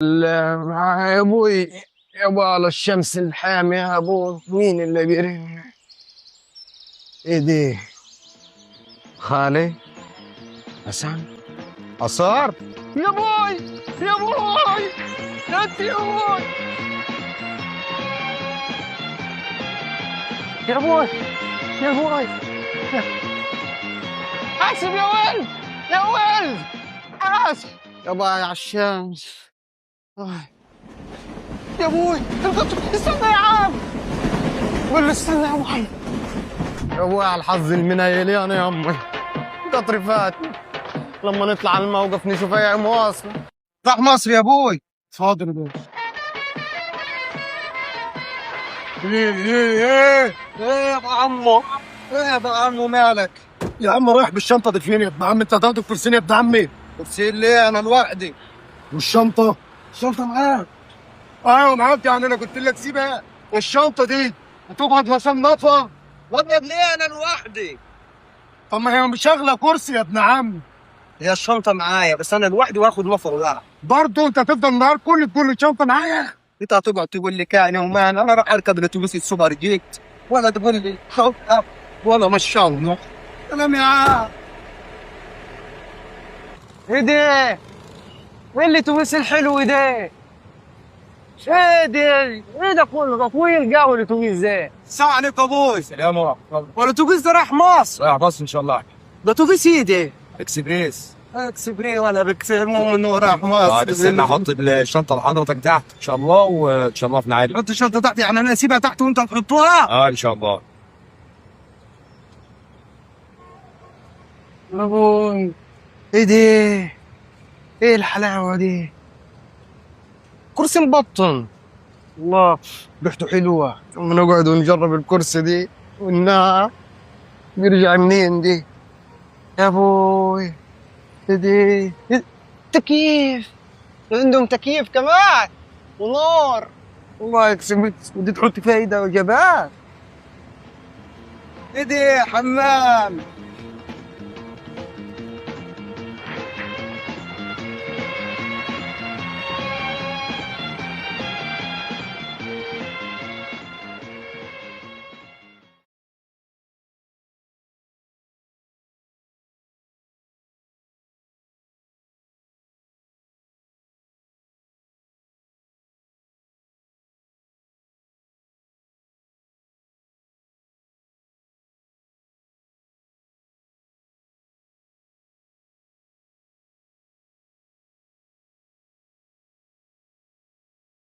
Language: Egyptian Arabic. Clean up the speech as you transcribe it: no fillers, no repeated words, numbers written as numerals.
يا ابوي، يا ابو على الشمس الحامية يا ابو، مين اللي بيرن؟ ايه دي؟ خالي حسن عصار؟ يا ابوي يا ابوي انت يا ابوي يا ابوي يا ابوي، حاسب يا ولد يا ولد، حاسب يا باي على الشمس. يا ابوي استنى يا عم، قول له استنى يا ابوي. يا ابوي على الحظ المنيل يا امي، قطري فات. لما نطلع على الموقف نشوف اي مواصلة. راح مصر يا ابوي. اتفضل يا باشا. ايه ايه ايه ايه يا ابو عمو، ايه يا ابو عمو مالك؟ يا عم رايح بالشنطه دي فين يا ابن عم؟ انت هتاخد كرسيين يا ابن عمي؟ كرسيين ليه؟ انا لوحدي. والشنطه؟ الشنطة معاك. ايوه معاك، يعني انا قلت لك سيبها. الشنطة دي هتقعد عشان نطفى؟ وابيض ليه؟ انا لوحدي. طب ما هي مش شغله كرسي يا ابن عم. هي الشنطة معايا بس انا لوحدي واخد نفر واحد. برضه انت هتفضل النهار كله تقول الشنطة معايا؟ انت هتقعد تقول لي كان ومان، انا راح اركب الاتوبيس السوبر جيت، ولا تقول لي شنطه ولا مش شنطه. سلام يا عم. ايه ده؟ وين الاتوبيس الحلو ده؟ ايه ده؟ ايه ده كله؟ ده طويل قوي الاتوبيس ده. السلام عليكم ابوي. السلام ورحمة الله. والاتوبيس ده رايح مصر؟ رايح مصر ان شاء الله. ده اتوبيس ايه ده؟ اكسبريس. اكسبريس ولا بكسر، المهم انه رايح مصر. بس انا احط الشنطة لحضرتك تحت ان شاء الله، وان شاء الله في نعالي. حط الشنطة تحت، يعني انا اسيبها تحت وانت تحطوها؟ اه ان شاء الله. يا ابوي ايه ده؟ ايه الحلاوة دي؟ كرسي مبطن، الله ريحته حلوة. لما نقعد ونجرب الكرسي دي والنار بيرجع منين دي؟ يا ابوي ايه دي؟ تكييف، عندهم تكييف كمان ونار. الله يكسبك، ودي تحط فيها ايدها وجبات. ايه دي؟ حمام.